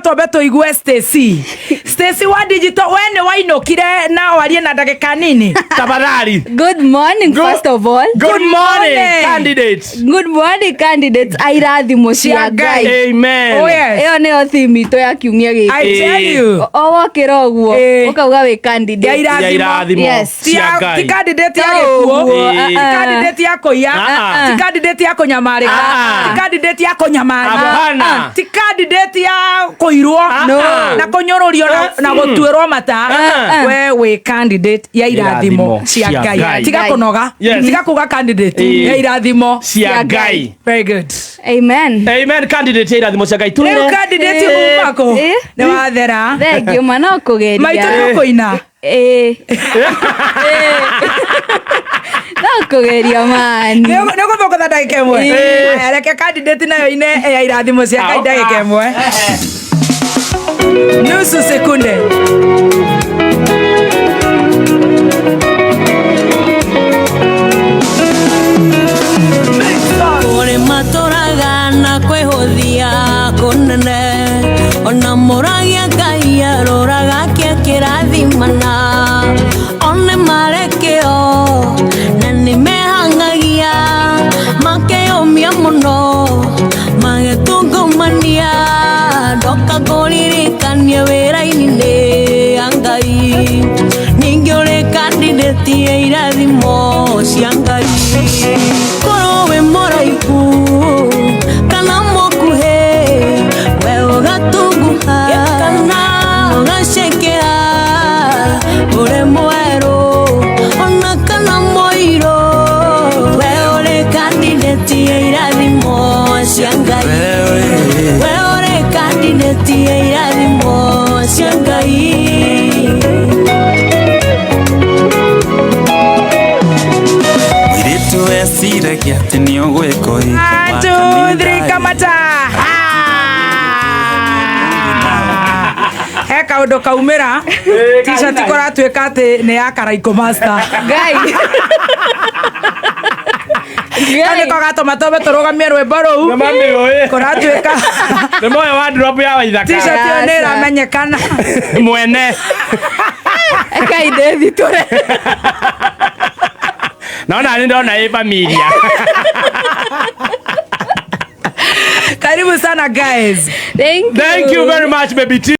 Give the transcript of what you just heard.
Twambe tuigue Stacy. Stacy wa digital, we nĩ wainũkire na warie na ndagĩka nini. Tafadhali. Good morning, first of all. Good morning, morning. candidate. Good morning, candidates. Airathimo cia Ngai. Amen. Oh, yes. Ĩyo nĩyo theme itũ ya kiumia gĩkĩ. I tell you. O wokĩra ũguo Eh. ũkauga wĩ Ya candidate. irathimo. Ya irathimo Yes. Ti cia ya- Ngai. ti candidate ya To gĩkuũ. ũguo, Eh. Ti ah, ah. candidate ya kũiya. Ah, ah. Ti candidate ya kũnyamarĩka. Ah, ah. Ti candidate ya kũnyamario. Hapana. Ti candidate ya kũirwo No. na kũnyũrũrio na gũtuĩrwo mata. Ah. We wĩ candidate ya irathimo Irathimo cia cia Ngai. Ngai. Tiga Ngai. kũnoga. Yes. Tiga kuga candidate Eh. ya irathimo Cia Ngai. Very good. Amen. Amen, candidate ya irathimo cia Ngai. Rĩu Twĩre. candidate Eh. uma kũ? Eh. Nĩ wathera. Thank you, ma no kũgeria. Maitũ nĩ ũkũina. Eh. No kũgeria mani. Nĩ ũgũthũkũtha ndagĩka ĩmwe. Eh. Aya, reke candidate nayo ine ya irathimo cia Ngai ndagĩka ĩmwe. Nusu sekunde. Kũrĩ matũraga na kwĩhũthia kũnene ona mũragia Ngai aroraga kĩa kĩrathimana one marekĩo na nĩmehang'agia makeyũmia mũno magĩtungumania ndoka ngũririkanie wĩra-inĩ ya Ngai ningĩ ũrĩ candidate ya irathimo cia Ngai korwo wĩ mũraihu kana mũkuhĩ we ũgatunguha kana ũgacekea ũrĩ mwerũ ona kana mũirũ we ũrĩ candidate ya irathimo cia Ngai we ũrĩ candidate ya irathimo cia Ngai. Mũirĩtu weciragia atĩ nĩ ũgwĩka One, two, three, kamata. He kaũndũ kaumĩra t-shirt kũratuĩka atĩ nĩ ya Karaikũ Master. Ngai. Kau nĩko gatũma twambe tũrũgamie rwĩmbo rũu. Nĩ mamĩũĩ. Kũratuĩka Nĩ moĩ wardrobe ya Waithaka. t-shirt ĩyo nĩ Aca. ĩramenyekana. Mwene. Ekai ndĩthitũre. Naona nĩ ndona ĩ familia. Karibu sana guys. Thank you. Thank you very much, baby T.